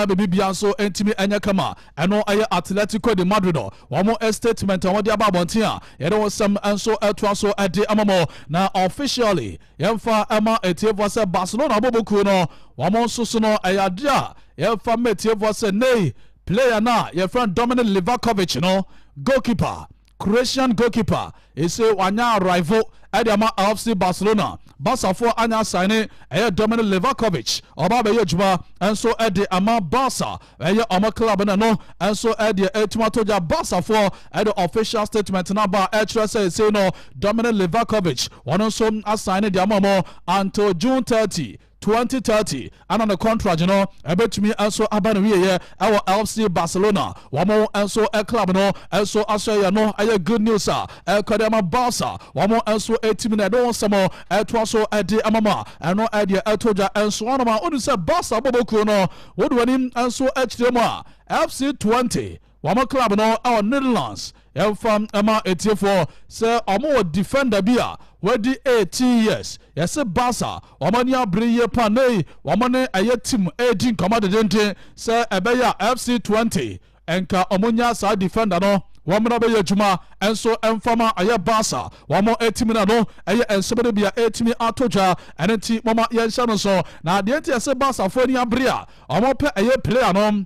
Na biribi nso ntumi ɛnyɛ kama. Ɛno ɛyɛ Atletico de Madrid wɔn statement a wɔde aba abɔnten a yɛde wɔn nsɛm nso ɛtoa so ɛde ama mo. Na officially, yɛmfa ɛma etiefoɔ sɛ Barcelona abɔbɔkuo no, wɔn nso so no, ɛyɛ adeɛ a yɛmfa ma etiefoɔ sɛ nei player na yɛfrɛ Dominic Livakovic no, goalkeeper, Croatian goalkeeper, ese wanya arrival ɛde ama FC Barcelona. Barcafoɔ anya sign ɛyɛ Dominic Livakovic, ɔba abɛyɛ adwuma nso ɛde ama Barca, ɛyɛ ɔmo club no. No nso ɛde ɛtumi ato gya. Barcafoɔ ɛde official statement n'aba ɛkyerɛ sɛ ese no Dominic Livakovic, wɔn nso asign de ama ɔmo until June 30, 2030, ana ne contract no ɛbɛtumi nso aba no wieɛ ɛwɔ FC Barcelona, wɔn nso club no nso ahyɛ yɛ no. Ɛyɛ good news a ɛkɔde ama Barca, wɔn nso ɛtumi na ɛde wɔn nsɛm ɛtoa so ɛde ama mu a ɛno ɛdeɛ ɛto dwa nso ɔnom a wɔn sɛ Barca bɔbɔkuo no, wɔde wɔn anim nso akyerɛ mu a FC 20, wɔn club no ɛwɔ Netherlands. Yɛmfa ɛma etiefoɔ sɛ ɔmo wɔ defender bi a wadi 18 years. Yɛsɛ Barca wɔn ani abere yie pa nei, wɔn ne ɛyɛ team edi nkɔmɔ dedenden sɛ ɛbɛyɛ a FC 20 nka ɔmo nya saa defender no, wɔn mmerɛ bɛyɛ adwuma nso mfama ɛyɛ Barca wɔn etimi na no. Ɛyɛ nsɛm no bi a etimi ato dwa. Ɛno nti mɔma yɛnhyɛ no so na adeɛ nti yɛsɛ Barcafoɔ ani abere a wɔn pɛ ɛyɛ player no.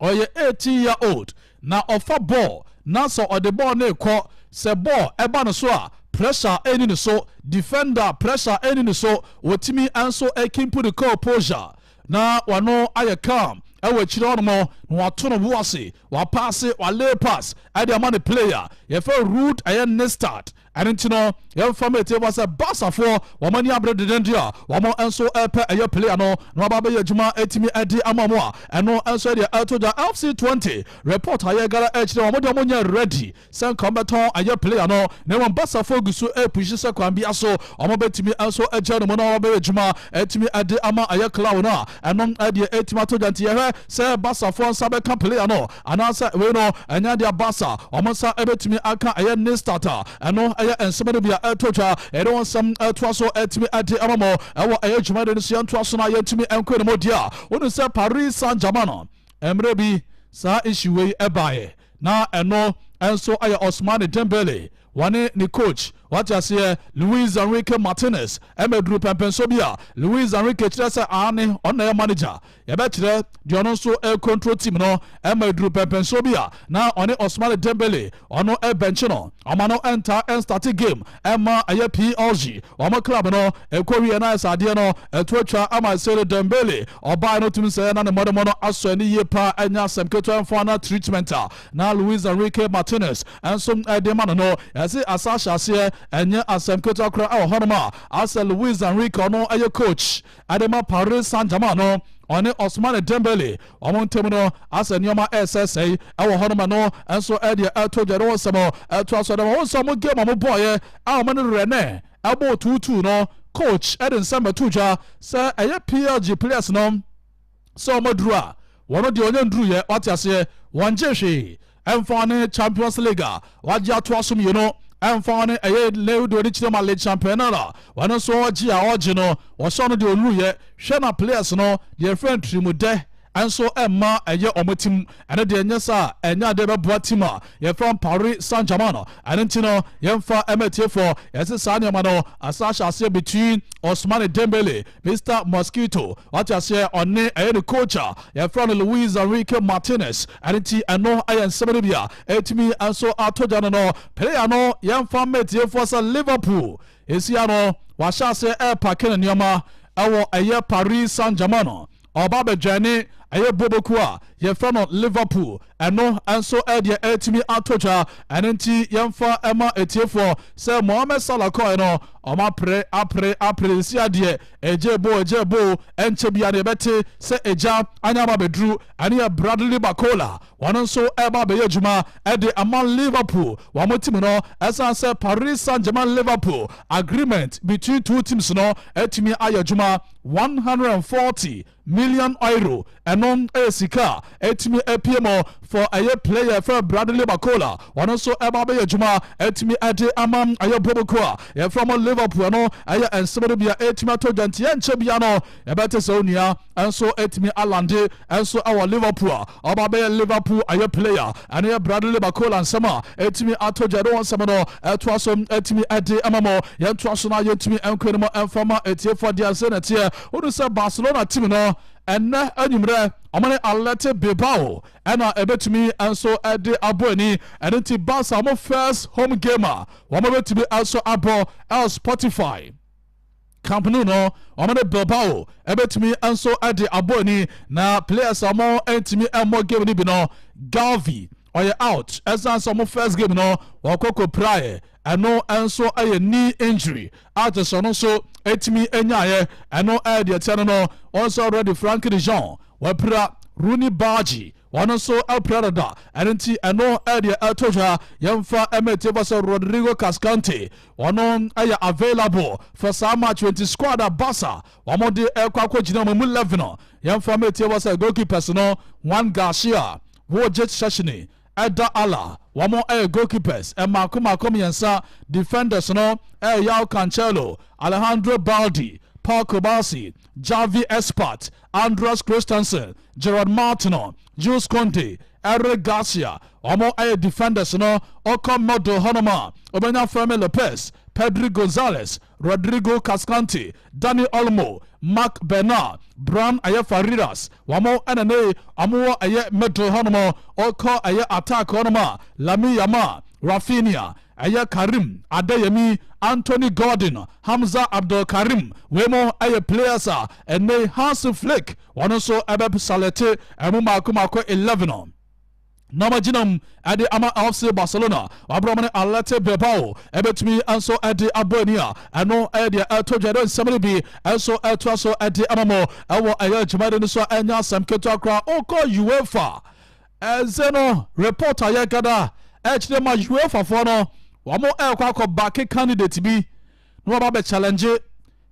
Ɔyɛ 18 year old na ɔfa ball na sɛ ɔde ball no kɔ sɛ ball ɛba no so a, pressure ɛni ne so, defender pressure ɛni ne so, wɔtumi nso ɛkeep ne composure na wɔno ayɛ calm ɛwɔ akyire hɔnom na wato no bo ase, wapass, walay pass ɛde ama ne player yɛfɛ Ruud ɛyɛ Nistad. Ɛno nti no, yɛmfa ma etie bɔ sɛ Barcafoɔ wɔn ani abere dedende a wɔn nso ɛpɛ ɛyɛ player no na wɔaba bɛyɛ adwuma ɛtumi ɛde ama mu a ɛno nso deɛ ɛto gya. FC 20 report a yɛgara ɛkyerɛ wɔn deɛ, wɔn nyɛ ready sɛ nka wɔbɛtɔn ɛyɛ player no, na mmom Barcafoɔ gu so ɛpush sɛ kwan bi aso wɔn bɛtumi nso ɛgya no mu na wɔn bɛyɛ adwuma ɛtumi ɛde ama ɛyɛ club no a ɛno ɛdeɛ ɛtumi ato gya. Nti yɛhwɛ sɛ Barcafoɔ nsa bɛka player no anaasɛ wei no ɛnyɛ deɛ Barca wɔn nsa ɛbɛtumi aka ɛyɛ Nistad a ɛno ɛyɛ nsɛm no bi a ɛto dwa. Ɛde wɔn nsɛm ɛtoa so ɛtumi ɛde ama mo ɛwɔ ɛyɛ dwumadi no so. Yɛntoa so na yɛntumi ɛnkɔ ne mu deɛ a wɔn sɛ Paris Saint-Germain no, mmerɛ bi saa issue wei ɛbaeɛ na ɛno nso ɛyɛ Ousmane Dembele, wɔne ne coach, wate aseɛ, Luis Enrique Martinez. Ɛmɛduru pɛmpɛnso bi a Luis Enrique kyerɛ sɛ aane, ɔno na ɛyɛ manager, yɛbɛkyerɛ deɛ ɔno nso ɛcontrol team no. Ɛmɛduru pɛmpɛnso bi a na ɔne Ousmane Dembele, ɔno ɛbɛnkye no, ɔma no ɛnta ɛnstart game ɛma ɛyɛ PSG wɔn club no. Ɛkɔ wie na ɛsɛ adeɛ no ɛto atwa ama ɛsɛ Dembele ɔbaa no tumi sɛ na ne mmɔdemmɔ no asɔ ani yie paa. Ɛnya asɛm ketewa mfa na treatment a na Luis Enrique Martinez ɛnso ɛde ma no, yɛsɛ asa ahyɛ aseɛ. Ɛnyɛ asɛm ketewa koraa ɛwɔ hɔnom a asɛ Luis Enrique, ɔno ɛyɛ coach ɛde ma Paris Saint-Germain no, ɔne Ousmane Dembele ɔmo ntam no asɛ nneɛma ɛsɛsɛe ɛwɔ hɔnom no nso ɛdeɛ ɛto dwa no. Wɔn nsɛm ɛto aso ɛdɛm wɔn nso ɔmo game ɔmo bɔɔyɛ a ɔmo ne Rennes ɛbɔ 2-2 no, coach ɛde nsɛm bɛto dwa sɛ ɛyɛ PSG players no sɛ ɔmo duru a, wɔn deɛ ɔnyɛ nduru yɛ, wate aseɛ, wɔn gye hwee ɛmfa ne Champions League a wagye ato aso mmienu, ɛmfa ne ɛyɛ lewdo ne kyerɛ ma Ligue Championnat a wɔn nso ɔgye a ɔgye no, wɔhyɛ no deɛ ɔnuru yɛ. Hwɛ na players no deɛ ɛfrɛ ntirimudɛ ɛnso ɛmma ɛyɛ ɔmo team. Ɛno deɛ ɛnyɛ sɛ ɛnyɛ adeɛ bɛboa team a yɛfrɛ Paris Saint-Germain no. Ɛno nti no, yɛmfa ɛma tiefoɔ yɛsɛ saa nneɛma no asa ahyɛ aseɛ between Ousmane Dembele, Mr Mosquito, wate aseɛ, ɔne ɛyɛ ne coach a yɛfrɛ no Luis Enrique Martinez. Ɛno nti ɛno ɛyɛ nsɛm no bi a ɛtumi nso ato gya no. Player no, yɛmfa mma tiefoɔ sɛ Liverpool esia no wahyɛ aseɛ ɛrepack ne nneɛma ɛwɔ ɛyɛ Paris Saint-Germain no, ɔba abɛdwane ɛyɛ boboku a yɛfrɛ no Liverpool. Ɛno nso ɛdeɛ ɛtumi ato dwa. Ɛno nti yɛmfa ɛma etiefoɔ sɛ Mohamed Salah kɔɛ no, ɔmo apere apere apere nsi adeɛ ɛgye bo ɛgye bo. Ɛnkyɛ bia no yɛbɛte sɛ ɛgya anya aba abɛduru. Ɛne yɛ Bradley Barcola, wɔn nso ɛba abɛyɛ adwuma ɛde ama Liverpool wɔn team no. Ɛsan sɛ Paris Saint-Germain Liverpool agreement between two teams no ɛtumi ayɛ adwuma, €140 million. Ɛno ɛyɛ sika a ɛtumi apue mu for ɛyɛ player fɛ Bradley Barcola. Ɔno nso ɛba bɛyɛ adwuma ɛtumi ɛde ama ɛyɛ boboko a yɛfrɛ mo Liverpool. No ɛyɛ nsɛm no bia ɛtumi atɔ dwa, nti yɛnkyɛ bia no yɛbɛte sɛ onua ɛnso ɛtumi aland ɛnso ɛwɔ Liverpool a ɔba bɛyɛ Liverpool ɛyɛ player. Ɛno yɛ Bradley Barcola nsɛm a ɛtumi atɔ dwa de wɔn nsɛm no ɛtoa so ɛtumi ɛde ama mo. Yɛntoa so na yɛntumi ɛnkɔ no mu ɛmfa etiefoɔ deɛ ase na teɛ wonu sɛ Barcelona team no, ɛnɛ anwummerɛ ɔmo ne Athletic Bilbao ɛna ɛbɛtumi nso ɛde abɔ ani. Ɛno nti Barca ɔmo first home game a wɔn bɛtumi nso abɔ ɛwɔ Spotify Camp Nou no, wɔn ne Bilbao ɛbɛtumi nso ɛde abɔ ani. Na players a wɔn ntumi ɛmmɔ game no bi no, Gavi ɔyɛ out ɛsan sɛ ɔmo first game no wɔkɔ kɔ praeɛ. Ɛno nso ɛyɛ knee injury a kyerɛ sɛ ɔno nso ɛtumi ɛnyaeɛ. Ɛno ɛyɛ deɛ teɛ no. Wɔn nso already Frenkie de Jong wɔapira, Roony Bardghji wɔn nso apira dada. Ɛno nti ɛno ɛdeɛ ɛto dwa yɛmfa ɛmɛ tie bɔ sɛ Rodrigo Cascante ɔno ɛyɛ available for saa match. 20 squad a Barca wɔn de ɛkɔ akɔgyina wɔn mu 11, yɛmfa mɛ tie bɔ sɛ goalkeepers no, Joan Garcia, Wojciech Szczesny, Eder Ala, wɔn ɛyɛ goalkeepers ɛmaako maako mmiɛnsa. Defenders no ɛyɛ Joao Cancelo, Alejandro Balde, Pau Cubarsi, Xavi Espart, Andreas Christensen, Gerard Martin, Jules Kounde, Eric Garcia, wɔn ɛyɛ defenders no. Ɔkɔ middle hɔnom a, ɔbɛnya Fermin Lopez, Pedri Gonzalez, Rodrigo Cascante, Dani Olmo, Marc Bernal, Bran ɛyɛ Farias, wɔn ɛna ne wɔn wɔ ɛyɛ middle hɔnom. Ɔkɔ ɛyɛ attack hɔnom a, Lamine Yamal, Raphinha, ɛyɛ Karim Adeyemi, Anthony Gordon, Hamza Abdulkarim, wei mo ɛyɛ players a ɛnɛ Hans Flick wɔn nso ɛbɛ select ɛmo mako mako 11 na ɔmagyina mu ɛde ama FC Barcelona wabrɛ mo ne Athletic Bilbao ɛbɛtumi nso ɛde abɔ ani a ɛno ɛyɛ deɛ ɛto dwa de nsɛm no bi ɛnso ɛtoa so ɛde ama mo ɛwɔ ɛyɛ dwumadi no so. Ɛnyɛ asɛm ketewa koraa. Ɔkɔ UEFA ɛnse no, report a yɛgada ɛkyerɛ ma UEFA foɔ no, wɔn ɛrekɔ akɔ back candidate bi na wɔba bɛ challenge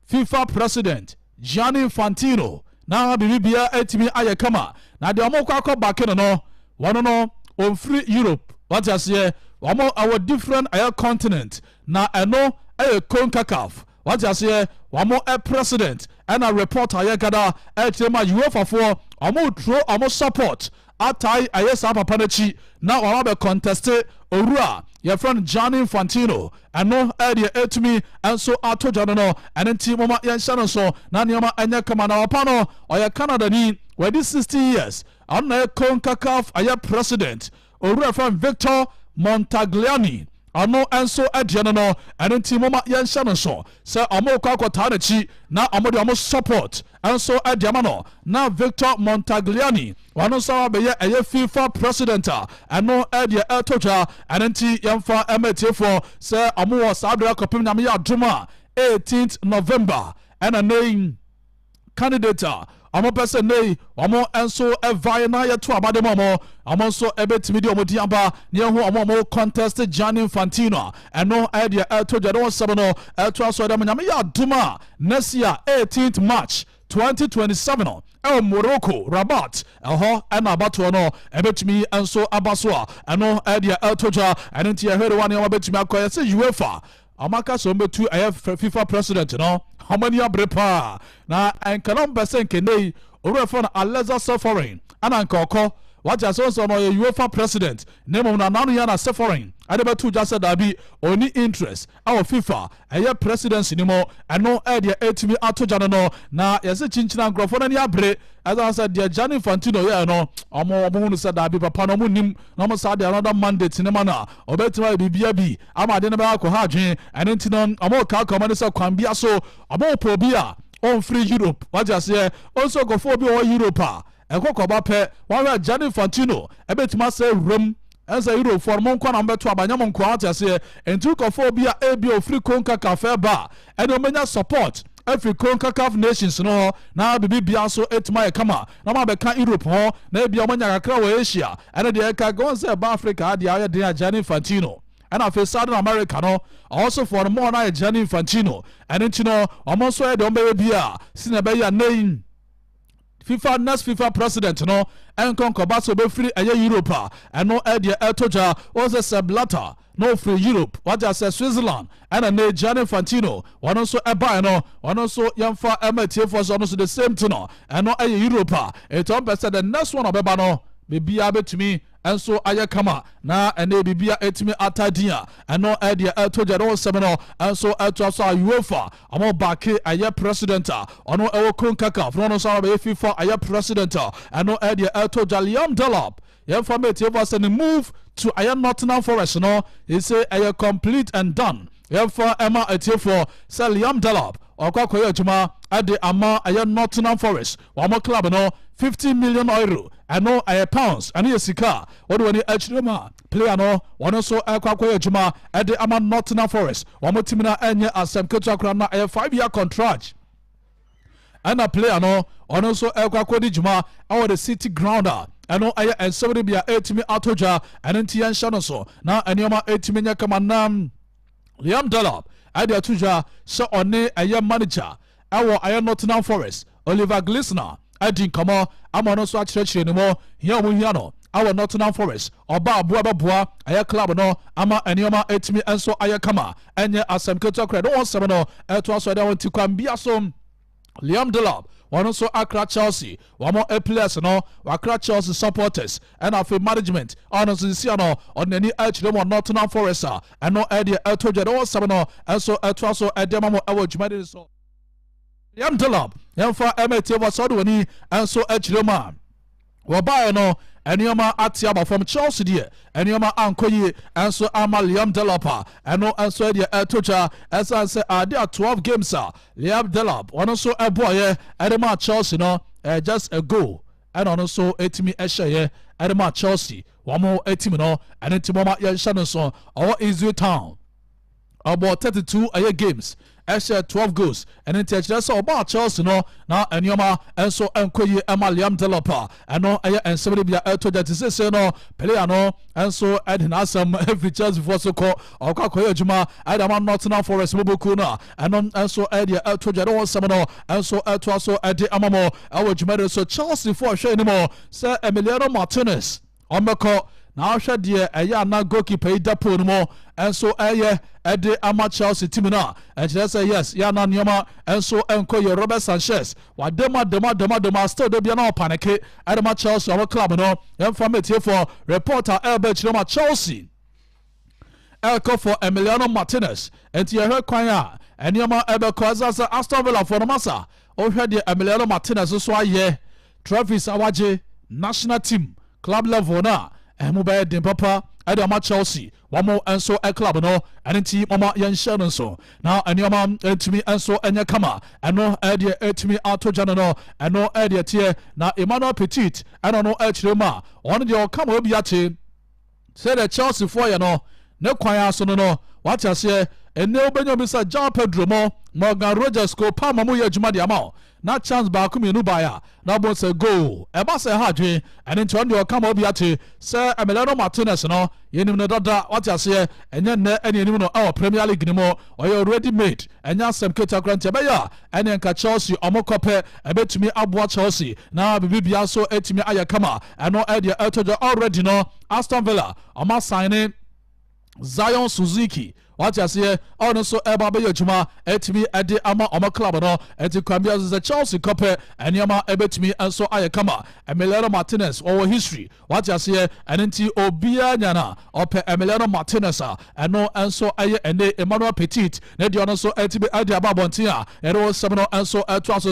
FIFA president Gianni Infantino na biribiara atumi ayɛ kama. Na deɛ wɔn kɔ akɔ back no, wɔn no wɔmfiri Europe, wate aseɛ? Wɔn ɛwɔ different ɛyɛ continent na ɛno ɛyɛ CONCACAF, wate aseɛ? Wɔn ɛ president ɛna report a yɛgada ɛkyerɛ ma UEFA foɔ wɔn turo wɔn support atae ɛyɛ saa papa n'akyi na wɔn abɛ contest owura yɛfrɛ no Gianni Infantino. Ɛno ɛdeɛ ɛtumi nso ato dwa no. Ɛno nti moma yɛnhyɛ no so na nneɛma ɛnyɛ kama. Na papa no ɔyɛ Canada ni, wɔadi 60 years. Ɔno na ɛyɛ CONCACAF ɛyɛ president, owura fɛn Victor Montagliani, ɔno nso ɛdeɛ no. Ɛno nti moma yɛnhyɛ no so sɛ ɔmo kɔ akɔtaa n'akyi na ɔmo de ɔmo support nso ɛde ama no na Victor Montagliani ɔno nso abɛyɛ ɛyɛ FIFA president a ɛno ɛdeɛ ɛto dwa. Ɛno nti yɛmfa ɛma atiefoɔ sɛ ɔmo wɔ saa abere akɔpem Nyame yɛ adom a 18th November ɛna ne candidate a ɔmo pɛ sɛ nei ɔmo nso ɛvae na yɛto abade mu, ɔmo nso ɛbɛtumi de ɔmo di aba ne ɛho ɔmo contest Gianni Infantino a ɛno ɛdeɛ ɛto dwa de wɔn nsɛm no ɛto aso ɛdɛm. Nyame yɛ adom a next year 18th March 2027 ɛwɔ Morocco, Rabat, ɛhɔ ɛna abatoɔ no ɛbɛtumi nso aba so a ɛno ɛdeɛ ɛto dwa. Ɛno nti yɛhwɛ de wa nneɛma bɛtumi akɔ. Yɛsɛ UEFA ɔmo aka sɛ ɔmo bɛtu ɛyɛ FIFA president no, ɔmo ani abere paa na nkana mpɛ sɛ nkene yi owurɛ fɔ no Alexander Ceferin ɛna nka ɔkɔ wagye asɛ sɛ ɔno ɔyɛ UEFA president, na mmom na nano yɛ na Ceferin ɛde bɛto dwa sɛ daabi, ɔni interest ɛwɔ FIFA ɛyɛ presidency ni mu. Ɛno ɛdeɛ ɛtumi ato gya no. Na yɛsɛ kyinkyina nkurɔfoɔ no ani abere ɛsan sɛ deɛ Gianni Infantino yɛɛ no, ɔmo hunu sɛ daabi, papa no ɔmo nim na ɔmo saa deɛ another mandate ne ma no a ɔbɛtumi ayɛ biribia bi ama ade no bɛyɛ akɔ ha adwene. Ɛno nti no ɔmo kaaka ɔmo ne sɛ kwan bia so ɔmo pɔ obi a ɔmfiri Europe, wagye aseɛ? Ɔnso nkɔfoɔ obi a ɔwɔ Europe a ɛkɔ kɔba pɛ wɔahwɛ Gianni Infantino ɛbɛtumi asɛ wuram ɛnsɛ Europefoɔ no mo nkɔ na mobɛto aba nyɛ mo nkoa, wate aseɛ? Nti nkɔfoɔ bi a ebi a ofiri CONCACAF ɛba a ɛne ɔmɛnya support afiri CONCACAF nations no hɔ na biribi bia nso ɛtumi ayɛ kama na ɔmo abɛka Europe hɔ na ebi a ɔmanya kakra wɔ Asia. Ɛne deɛ ɛka gɔn sɛ ɛba Africa adeɛ ayɛ den a Gianni Infantino, ɛna afei Southern America no ɔwɔsofoɔ no mɔɔ no ayɛ Gianni Infantino. Ɛno nti no ɔmo nso yɛ deɛ ɔmo bɛyɛ bi a si na ɛbɛyɛ ne. FIFA, next FIFA president no ɛnkɔ nkɔba sɛ obɛfiri ɛyɛ Europe a, ɛno ɛdeɛ ɛto dwa wɔn sɛ Sepp Blatter na ofiri Europe, wagye sɛ Switzerland, ɛna ne Gianni Infantino wɔn nso ɛbaeɛ no, wɔn nso yɛmfa ɛma atiefoɔ sɛ ɔno nso the same thing no, ɛno ɛyɛ Europe a ɛtɔ mpɛ sɛ the next one ɔbɛba no, biribiara bɛtumi nso ayɛ kama na ɛnɛ biribia ɛtumi ata din a, ɛno ɛdeɛ ɛto gya ne nsɛm no nso ɛtoa so a, UEFA ɔmo baake ɛyɛ president a ɔno ɛwɔ CONCACAF na ɔno nso abɛyɛ FIFA ɛyɛ president a, ɛno ɛdeɛ ɛto gya. Liam Delap, yɛmfa ma etiefoɔ sɛ ne move to ɛyɛ Nottingham Forest no, ɛsɛ ɛyɛ complete and done. Yɛmfa ɛma etiefoɔ sɛ Liam Delap ɔkɔ akɔyɛ adwuma ɛde ama ɛyɛ Nottingham Forest wɔn club no. €50 million, ɛno ɛyɛ pounds, ɛno yɛ sika wɔde wɔn akyerɛ mu a, player no wɔn nso ɛkɔ akɔyɛ adwuma ɛde ama Nottingham Forest wɔn team na ɛnyɛ asɛm ketewa koraa, na ɛyɛ 5-year contract, ɛna player no ɔno nso ɛkɔ akɔdi dwuma ɛwɔ the City Ground a, ɛno ɛyɛ nsɛm no bi a ɛtumi ato dwa. Ɛno nti yɛnhyɛ no so na nneɛma ɛtumi nyɛ kama. Nam Liam Delap ɛde ato dwa sɛ ɔne ɛyɛ manager ɛwɔ ɛyɛ Nottingham Forest, Oliver Glasner, adi nkɔmɔ ama ɔno nso akyerɛkyerɛ ne mu hia ɔmo hia no awɔ Nottingham Forest. Ɔba aboa bɛboa ɛyɛ club no ama nneɛma ɛtumi nso ayɛ kama, ɛnyɛ asɛm ketewa koraa. Ɛde wɔn nsɛm no ɛto aso ɛde wɔn ti kwan bia so. Liam Delap wɔn nso akra Chelsea wɔn players no, wakra Chelsea supporters, ɛna afei management a ɔno nso sisia no ɔde n'ani akyerɛ mu Nottingham Forest a, ɛno ɛdeɛ ɛto dwa de wɔn nsɛm no ɛnso ɛtoa so ɛde ama mo ɛwɔ dwumadi so. Liam Delap, yɛmfa ɛma etie wɔ sɛ ɔde w'ani nso akyerɛ mu a, wɔbaeɛ no nneɛma ate aba fam. Chelsea deɛ, nneɛma ankɔ yie nso ama Liam Delap a, ɛno nso deɛ ɛto twa ɛsan sɛ ade a 12 games a Liam Delap ɔno nso ɛbɔɔyɛ ɛde ma Chelsea no, just a goal ɛna ɔno nso ɛtumi ɛhyɛeɛ ɛde ma Chelsea wɔn ɛtumi no. Ɛno nti mɔma yɛnhyɛ no nso, ɔwɔ Ipswich Town ɔbɔ 32 ɛyɛ games, ɛhyɛ 12 goals. Ɛno nti ɛkyerɛ sɛ ɔbaa Chelsea no na nneɛma nso nkɔ yie ɛma Liam Delap a, ɛno ɛyɛ nsɛm no bi a ɛtɔ gya te sese no, player no nso ɛde n'asɛm ɛfiri Chelsea foɔ so kɔ, ɔkɔ akɔyɛ adwuma ɛde ama Nottingham Forest moboku no a, ɛno nso ɛdeɛ ɛtɔ gya de wɔn nsɛm no nso ɛtoa so ɛde ama mo ɛwɔ dwumadi so. Chelsea foɔ hwɛ anim sɛ Emiliano Martinez ɔmmɛkɔ na ahwɛ deɛ ɛyɛ ana goalkeeper yi da pole no mu nso ɛyɛ ɛde ama Chelsea team no a, ɛkyerɛ sɛ yes, yɛ ana nneɛma nso nkɔ yɛ. Robert Sanchez wadem adem adem adem a, still de bia na ɔpanic ɛde ma Chelsea ɔmo club no. Yɛmfa mɛtiefoɔ report a ɛreba akyerɛ ma Chelsea ɛrekɔ for Emiliano Martinez. Nti yɛhwɛ kwan a nneɛma ɛbɛkɔ ɛsɛ sɛ Aston Villa foɔ no masa wohwɛ deɛ Emiliano Martinez nso ayɛ, trophies a wagye, national team, club level no a, ɛmo bɛyɛ den papa ɛde ama Chelsea wɔn nso club no. Ɛno nti mama yɛnhyɛ no nso na nneɛma ntumi nso nyɛ kama. Ɛno ɛdeɛ ɛtumi ato gya no, ɛno ɛdeɛ teɛ na Emmanuel Petit ɛna no akyerɛ mu a, ɔno deɛ ɔka ma obi ate sɛdeɛ Chelsea foɔ yɛ no ne kwan aso no, wate aseɛ. Ɛnɛ wobɛnya obi sɛ João Pedro mo, Morgan Rogers ko Palmer mu yɛ adwuma de ama wo na chance baako mmienu baeɛ a na bɔ sɛ goal ɛba sɛ ɛha adwene. Ɛno nti ɔno deɛ ɔka ma obi ate sɛ Emiliano Martinez no, yɛnim no dada, wate aseɛ, ɛnyɛ nnɛ ɛne anim no ɛwɔ Premier League no mu, ɔyɛ already made, ɛnyɛ asɛm ketewa koraa. Nti ɛbɛyɛ a ɛne nka Chelsea ɔmo kɔpɛ ɛbɛtumi aboa Chelsea na biribi nso ɛtumi ayɛ kama. Ɛno ɛdeɛ ɛtɔ dwa already no, Aston Villa ɔmo asign Zion Suzuki, wate aseɛ, ɔno nso ɛba bɛyɛ adwuma ɛtumi ɛde ama ɔmo club no. Ɛti kwan bi so sɛ Chelsea kɔpɛ, nneɛma ɛbɛtumi nso ayɛ kama. Emiliano Martinez ɔwɔ history, wate aseɛ, ɛno nti obiara nyana ɔpɛ Emiliano Martinez a, ɛno nso ɛyɛ ɛne Emmanuel Petit ne deɛ ɔno nso ɛtumi ɛde aba abɔnten a yɛde wɔn nsɛm no nso ɛtoa so.